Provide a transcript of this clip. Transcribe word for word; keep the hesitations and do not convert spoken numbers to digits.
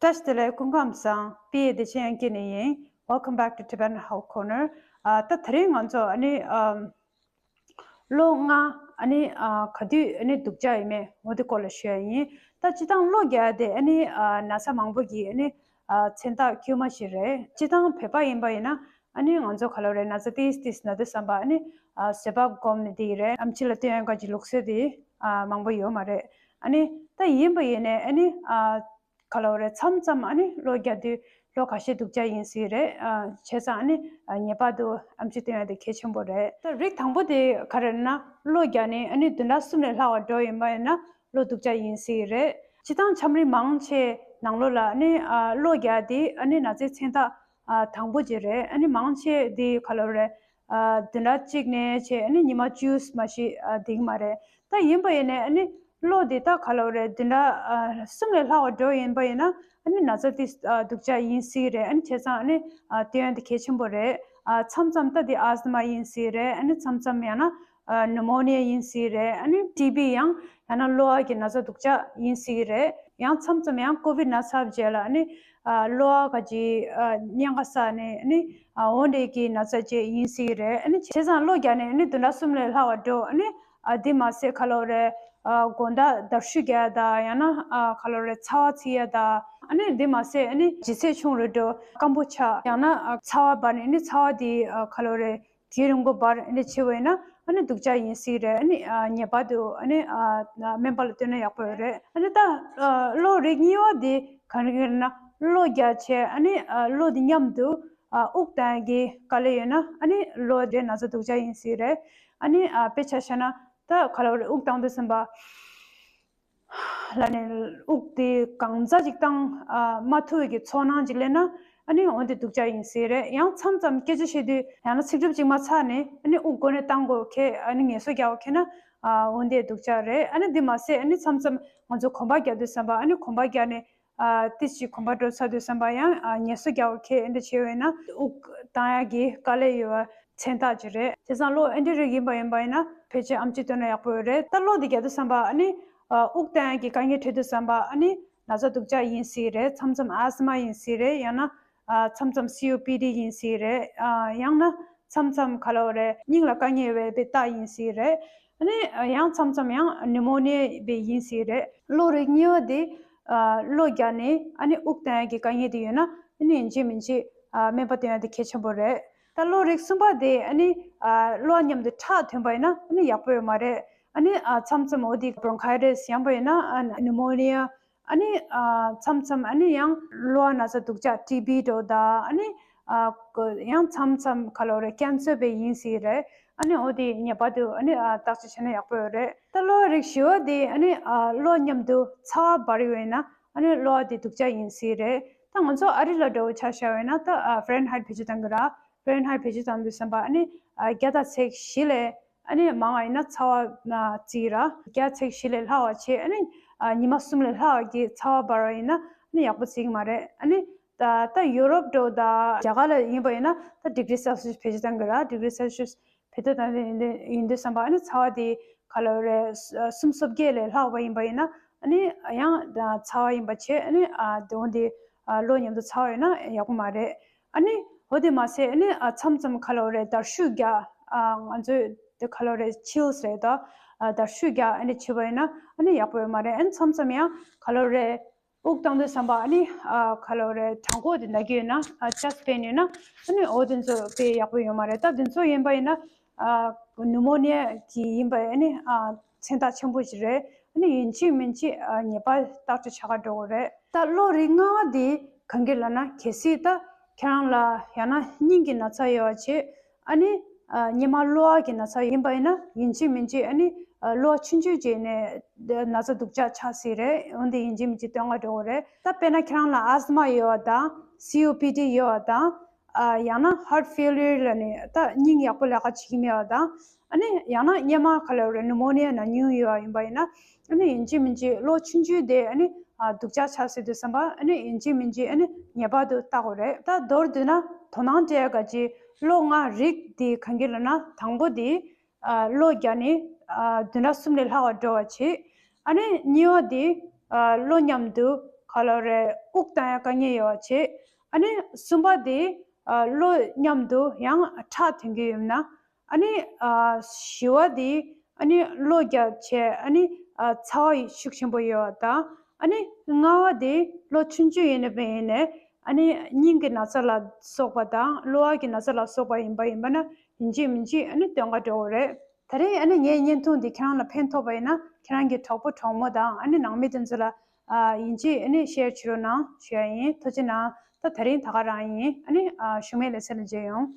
བཀྲ་ཤིས་བདེ་ལེགས། སྐུ་ཁམས་བཟང་། པི་ཨེ་བདེ་ཆེན་དབྱངས་སྐྱིད་ནས་ཡིན། Welcome back to Tibetan Health Corner. ཨ་ད་དེ་རིང་ང་ཚོ་ཨ་ནི་ཨམ་ལོ་ལྔ་ཨ་ནི་ཨ་ག་དུས་ཨ་ནི་སྡུག་ཅག་ཡིན་མིན་འོ་དེ་སྐོར་ལ་ཞུ་ཡ་ཡིན། ད་སྤྱིར་བཏང་གློ་རྒྱག་དེ་ཨ་ནི་ཨ་ན་ཚ་མང་པོ་གི་ཨ་ནི་ཨ་མཚན་རྟགས་དཀྱུས་མ་ཞིག་རེད། སྤྱིར་བཏང་བོད་པ་ཡིན་པ་ཡིན་ན་ཨ་ནི་ང་ཚོ་ག་ལ་རེད། ན་ཚ་ཏིས་ཏིས་ན་དུས་ཙམ་པ་ཨ་ནི་ཨ་བཟོད་པ་སྒོམ་ནས་དེ་ཡི་རེད། ཨམ་ཆི་ལ་སྟོན་ཡ་ག་གི་ལུགས་སྲོལ་དེ་ཨ་མང་པོ་ཡོད་མ་རེད། ཨ་ནི་ད་ཡིན་པ་ཡིན་ནའི་ཨ་ནི་ཨ་ག་ལ་རེད། མཚམས་མཚམས་ཨ་ནི་གློ་རྒྱག་དུས་གློ་ཁ་ཤས་སྡུག་ཅག་ཡིན་སྲིད་རེད། ཨ་བྱས་ཙང་ཨ་ནི་ཨ་ངེས་པར་དུ་ཨམ་ཆི་སྟོན་ཡ་དེ་གལ་ཆེན་པོ་རེད། ད་རིགས་དང་པོ་དེ་ག་རེ་རེད་ན། གློ་རྒྱག་ནས་ཨ་ནི་བདུན་ཕྲག་གསུམ་ལས་ལྷག་པ་འགྲོ་ཡིན་པ་ཡིན་ན་གློ་སྡུག་ཅག་ཡིན་སྲིད་རེད། སྤྱིར་བཏང་ཆམ་རིམས་མང་ཆེ་ནང་ལོགས་ལ་ཨ་ནི་ཨ་གློ་རྒྱག་དེ་ཨ་ནི་ན་ཚའི་མཚན་རྟགས་ཨ་དང་པོ་ཅིག་རེད། ཨ་ནི་མང་ཆེ་དེ་ག་ལ་རེད། ཨ་བདུན་ཕྲག་གཅིག་ནས་བྱས་ཨ་ནི་ཉི་མ་བཅུ་མ་ཞིག་ཨ་འདིག་མ་རེད། ད་ཡིན་པ་ཡིན་ནའི་ཨ་ནི་གློ་འདི་ད་ག་ལ་རེད། བདུན་ཕྲག་ཨ་གསུམ་ལས་ལྷག་པ་འགྲོ་ཡིན་པ་ཡིན་ན་ཨ་ནི་ན་ཚ་དེ་ཨ་སྡུག་ཅག་ཡིན་སྲིད་རེད། ཨ་ནི་བྱས་ཙང་ཨ་ནི་ཨ་སྟོན་ཡ་དེ་གལ་ཆེན་པོ་རེད། ཨ་མཚམས་མཚམས་ད་དེ་ཨ་སི་མ་ཡིན་སྲིད་རེད། ཨ་ནི་མཚམས་མཚམས་ཡང་ན་ཨ་ནུ་མོ་ནི་ཡ་ཡིན་སྲིད་རེད། ཨ་ནི་ཊི་བི་ཡང་ཡང་ན་གློ་བ་གི་ན་ཚ་སྡུག་ཅག་ཡིན་སྲིད་རེད། ཡང་མཚམས་མཚམས་ཡང་ཀོ་བིད་ན་ཚ་བྱས་ལ་ཨ་ནི་ཨ་གློ་བ་ག་ཅིག་ཨ་གཉན་ཁ་ཟ་ནས་ཨ་ནི་ཨ་འོ་འདྲ་གི་ན་ཚ་ཅིག་ཡིན་སྲིད་རེད། ཨ་ནི་བྱས་ཙང་གློ་རྒྱག་ནས་ཨ་ནི་བདུན་ཕྲག་གསུམ་ལས་ལྷག་པ་འགྲོ། ཨ་ནི་ཨ་དེ་མ་ཟད་ག་ལ་རེད། ཨ་དགོང་དག་འདར་ཤུ་རྒྱག་ཡ་དང་ཡང་ན་ཨ་ག་ལ་རེད། ཚ་བ་ཚིག་ཡ་དང་ཨ་ནི་དེ་མ་ཟད་ཨ་ནི་ལྗིད་ཚད་ཆུང་རུ་འགྲོ། སྐམ་པོ་ཆགས། ཡང་ན་ཨ་ཚ་བ་འབར་ནས་ཨ་ནི་ཚ་བ་དེ་ཨ་ག་ལ་རེད། དུས་རིང་པོ་བར་ཨ་ནི་བྱེད་པ་ཡིན་ན་ཨ་ནི་སྡུག་ཅག་ཡིན་སྲིད་རེད། ཨ་ནི་ཨ་ངེས་པར་དུ་ཨ་ནི་ཨ་སྨན་པ་ལ་སྟོན་ན་ཡག་པོ་ཡོད་རེད། ཨ་ནི་ད་ཨ་གློ་རིགས་གཉིས་པ་དེ་ག་རེ་རེད་ན། གློ་རྒྱག་བྱས་ཨ་ནི་ཨ་གློ་དེ་མཉམ་དུ་ཨ་དབུགས་གཏོང་ཡ་གི་དཀའ་ལས་ཡོད་ན་ཨ་ནི་གློ་དེ་ན་ཚ་སྡུག་ཅག་ཡིན་སྲིད་རེད། ཨ་ནི་ཨ་དཔེ་ཆ་བཞག་ན་ད་ག་ལ་རེད། དབུགས་གཏོང་དུས་ཙམ་པ། ལ་ནས་དབུགས་དེ་གང་ཙམ་ཅིག་བཏང་ཨ་མ་ཐུབ་ཀྱི་ཚོར་སྣང་ཅིག་སླེབས་ན་ཨ་ནི་འོ་འདི་སྡུག་ཅག་ཡིན་སྲིད་རེད། ཡང་མཚམས་མཚམས་སྐད་ཆ་བཤད་དུས་ཡང་ན་ཚིག་གྲུབ་ཅིག་མ་ཚར་ནས་ཨ་ནི་དབུགས་མགོ་ནས་བཏང་དགོས་ཁེལ། ཨ་ནི་ངལ་གསོ་རྒྱག་དགོས་ཁེལ་ན་ཨ་འོ་འདི་སྡུག་ཅག་རེད། ཨ་ནི་འདི་མ་ཟད་ཨ་ནི་མཚམས་མཚམས་ང་ཚོ་གོམ་པ་རྒྱག་དུས་ཙམ་པ་ཨ་ནི་གོམ་པ་རྒྱག་ནས་ཨ་ཏི་ཞིག་གོམ་པ་འགྲོ་ཚར་དུས་ཙམ་པ་ཡང་ཨ་ངལ་གསོ་རྒྱག་དགོས་ཁེལ། འདི་བྱས་པས་ན་དབུགས་བཏང་ཡག་གི་དཀའ་ལས་ཡོད་པ་མཚན་རྟགས་ཅིག་རེད། བྱས་ཙང་གློ་ཨེ་འདི་རིགས་ཡིན་པ་ཡིན་པ་ཡིན་ན་ཕལ་ཆེར་ཨམ་ཆི་སྟོན་ན་ཡག་པོ་ཡོད་རེད། ད་གློ་འདི་རྒྱག་དུས་ཙམ་པ་ཨ་ནི་ཨ་དབུགས་གཏོང་ཡག་གི་དཀའ་ངལ་འཕྲད་དུས་ཙམ་པ་ཨ་ནི་ན་ཚ་སྡུག་ཅག་ཡིན་སྲིད་རེད། མཚམས་མཚམས་ཨ་སི་མ་ཡིན་སྲིད་རེད། ཡང་ན་ཨ་མཚམས་མཚམས་སི་ཨོ་པི་ཌི་ཡིན་སྲིད་རེད། ཨ་ཡང་ན་མཚམས་མཚམས་ག་ལ་རེད། སྙིང་ལ་དཀའ་ངལ་ཡོད་པའི་རྟགས་ཡིན་སྲིད་རེད། ཨ་ནི་ཡང་མཚམས་མཚམས་ཡང་ནུ་མོ་ནི་ཡ་བའི་ཡིན་སྲིད་རེད། གློ་རིགས་གཉིས་པ་དེ་ཨ་གློ་རྒྱག་ནས་ཨ་ནི་དབུགས་གཏོང་ཡག་གི་དཀའ་ངལ་དེ་ཡོད་ན་ཨ་ནི་ཡིན་གཅིག་མིན་གཅིག་ཨ་སྨན་པ་སྟོན་ཡག་དེ་གལ་ཆེན་པོ་རེད། ད་གློ་རིགས་གསུམ་པ་དེ་ཨ་ནི་ཨ་གློ་བ་མཉམ་དུ་ཁྲག་ཐོན་པ་ཡིན་ན་ཨ་ནི་ཡག་པོ་ཡོད་མ་རེད། ཨ་ནི་ཨ་མཚམས་མཚམས་འོ་དེ་བྷོ་རོན་ཁའི་ཊི་སི་ཡང་པོ་ཡིན་ན་ཨ་ནུ་མོ་ནི་ཡ། ཨ་ནི་ཨ་མཚམས་མཚམས་ཨ་ནི་ཡང་གློ་བ་ན་ཚ་སྡུག་ཅག་ཊི་བི་འདྲ་བོ་དང་ཨ་ནི་ཨ་ཡང་མཚམས་མཚམས་ག་ལ་རེད། ཀན་སར་བས་ཡིན་སྲིད་རེད། ཨ་ནི་འོ་དེ་ངེས་པར་དུ་ཨ་ནི་ཨ་བརྟག་དཔྱད་བྱས་ན་ཡག་པོ་ཡོད་རེད། ད་གློ་བ་རིགས་བཞི་པ་དེ་ཨ་ནི་ཨ་གློ་མཉམ་དུ་ཚ་བ་འབར་ཡོད་ན་ཨ་ནི་གློ་བ་དེ་སྡུག་ཅག་ཡིན་སྲིད་རེད། ད་ང་ཚོ་ཨ་རི་ལ་འདྲ་བོ་ཆ་བཞག་པ་ཡིན་ན་ད་ཨ་ཧྥ་རན་ཧའིཊ་བེད་སྤྱོད་གཏོང་གི་ར། ཧྥ་རན་ཧའིཊ་བེད་སྤྱོད་བཏང་དུས་ཙམ་པ་ཨ་ནི་ཨ་བརྒྱ་དང་ཚེག་བཞི་ལས་ཨ་ནི་མང་བ་ཡིན་ན་ཚ་བ་ཨ་བརྩི་ར། བརྒྱ་ཚེག་བཞི་ལས་ལྷག་པ་བྱས་ཨ་ནི་ཨ་ཉི་མ་གསུམ་ལས་ལྷག་པ་གི་ཚ་བ་འབར་བ་ཡིན་ན་ཨ་ནི་ཡག་པོ་བརྩི་གི་མ་རེད། ཨ་ནི་ད་ད་ཡུ་རོབ་འདྲ་བོ་དང་རྒྱ་གར་ལ་ཡིན་པ་ཡིན་ན་ད་ཌིག་རི་སེལ་སི་ཡས་བེད་སྤྱོད་བཏང་གི་ར། ཌིག་རི་སེལ་སི་ཡས་བེད་སྤྱོད་བཏང་ཡིན་དུས་ཙམ་པ་ཨ་ནི་ཚ་བ་དེ་ག་ལ་རེད། སུམ་སོ་བརྒྱད་ལས་ལྷག་པ་ཡིན་པ་ཡིན་ན་ཨ་ནི་ཡང་ཚ་བ་ཡིན་པ་བྱས་ཨ་ནི་ཨ་དེ་འོ་དེ་ཨ་གློ་མཉམ་དུ་ཚ་བ་ཡོད་ན་ཡག་པོ་མ་རེད། ཨ་ནི་འོ་དེ་མ་ཟད་ཨ་ནི་ཨ་མཚམས་མཚམས་ག་ལ་རེད། འདར་ཤུགས་རྒྱག་ཨ་ང་ཚོས་དེ་ག་ལ་རེད། ཆིལ་སི་རེད་ད། ཨ་འདར་ཤུགས་རྒྱག་ཨ་ནི་བྱེད་པ་ཡིན་ན་ཨ་ནི་ཡག་པོ་ཡོད་མ་རེད། ཨ་ནི་མཚམས་མཚམས་ཡང་ག་ལ་རེད། དབུགས་གཏོང་དུས་ཙམ་པ་ཨ་ནི་ཨ་ག་ལ་རེད། བྲང་ཁོག་དེ་ན་གི་ཡོད་ན་ཨ་ཅེ་སི་ཊི་པེན་ཡོད་ན་ཨ་ནི་འོ་དེ་ཚོ་དཔེ་ཡག་པོ་ཡོད་མ་རེད། ད་དེ་ཚོ་ཡིན་པ་ཡིན་ན་ཨ་ནུ་མོ་ནི་ཡ་གི་ཡིན་པ་ཨ་ནི་ཨ་མཚན་རྟགས་ཆེན་པོ་ཞིག་རེད། ཨ་ནི་ཡིན་གཅིག་མིན་གཅིག་ཨ་ངེས་པར་བརྟག་དཔྱད་བྱ་ག་འགྲོ་དགོས་རེད། ད་གློ་རིགས་ལྔ་པ་དེ་གང་གི་ལབ་ན་གལ་སྲིད་ད་ཁྱེད་རང་ལ་ཡང་ན་སྙིང་གི་ན་ཚ་ཡོད་པ་བྱས། ཨ་ནི་ཨ་སྙེ་མ་གློ་བ་གི་ན་ཚ་ཡིན་པ་ཡིན་ན་ཡིན་གཅིག་མིན་གཅིག་ཨ་ནི་ཨ་གློ་བ་ཆུང་ཆུང་བྱས་ནས་ན་ཚ་སྡུག་ཅག་ཆགས་སྲིད་རེད། འོན་ཏེ་ཡིན་གཅིག་མིན་གཅིག་སྟོན་ག་འགྲོ་དགོས་རེད། ད་དཔེར་ན་ཁྱེད་རང་ལ་ཨ་སི་མ་ཡོད་པ་དང་སི་ཨོ་པི་ཌི་ཡོད་པ་དང་། ཨ་ཡང་ན་ཧར་ཊི་ཕེ་ལི་ཡར་ལབ་ནས་ད་སྙིང་ཡག་པོ་ལས་ཀ་བྱེད་ཀྱི་མེད་པ་དང་། ཨ་ནི་ཡང་ན་སྙེ་མ་ག་ལ་རེད། ནུ་མོ་ནི་ཡ་ན་ཉུང་ཡོད་པ་ཡིན་པ་ཡིན་ན། ཨ་ནི་ཡིན་གཅིག་མིན་གཅིག་གློ་ཆུང་ཆུང་དེ་ཨ་ནི་ཨ་སྡུག་ཅག་ཆགས་སྲིད་དུས་ཙམ་པ་ཨ་ནི་ཡིན་གཅིག་མིན་གཅིག་ཨ་ནི་ངེས་པར་དུ་བལྟ་དགོས་རེད། ད་མདོར་བསྡུས་ན་དོ་སྣང་སྤྲད་ཡ་ག་ཅིག་གློ་ལྔ་རིགས་དེ་གང་གི་ལབ་ན་དང་པོ་དེ་ཨ་གློ་རྒྱག་ནས་ཨ་བདུན་ཕྲག་གསུམ་ལས་ལྷག་པ་འགྲོ་བ་བྱེད། ཨ་ནི་གཉིས་པ་དེ་ཨ་གློ་མཉམ་དུ་ ག་ལ་རེད། དབུགས་བཏང་ཡ་དཀའ་ངལ་ཡོད་བྱེད། ཨ་ནི་གསུམ་པ་དེ་ཨ་གློ་མཉམ་དུ་ཡང་ཁྲག་ཐོན་གྱི་ཡོད་ན། ཨ་ནི་ཨ་བཞི་བ་དེ་ཨ་ནི་གློ་རྒྱག་བྱས། ཨ་ནི་ཨ་ཚ་བ་ཤུགས་ཆེན་པོ་ཡོད་པ་དང་། ཨ་ནི་ལྔ་བ་དེ་གློ་ཆུང་ཆུང་ཡིན་ནའི་ཡིན་ནའི་ཨ་ནི་སྙིང་གི་ན་ཚ་ལ་སོགས་པ་དང་གློ་བ་གི་ན་ཚ་ལ་སོགས་པ་ཡིན་པ་ཡིན་པ་ན་ཡིན་གཅིག་མིན་གཅིག་ཨ་ནི་སྟོན་ག་འགྲོ་དགོས་རེད། ད་རེས་ཨ་ནི་ངའི་བརྙན་ཐུང་འདི་ཁྱེད་རང་ལ་ཕན་ཐོགས་པ་ཡིན་ན། ཁྱེད་རང་གི་གྲོགས་པོ་གྲོགས་མོ་དང་ཨ་ནི་ནང་མི་དེ་ཚོ་ལ་ཨ་ཡིན་གཅིག་ཨ་ནི་ཤེར་བྱེད་རོགས་གནང་ཞུ་ཡ་ཡིན། ཐུགས་རྗེ་གནང་། ད་ད་རིང་ད་ག་རང་ཡིན། ཨ་ནི་ཨ་གཞུག་མའི་ལེ་ཚན་ལ་མཇལ་ཡོང་།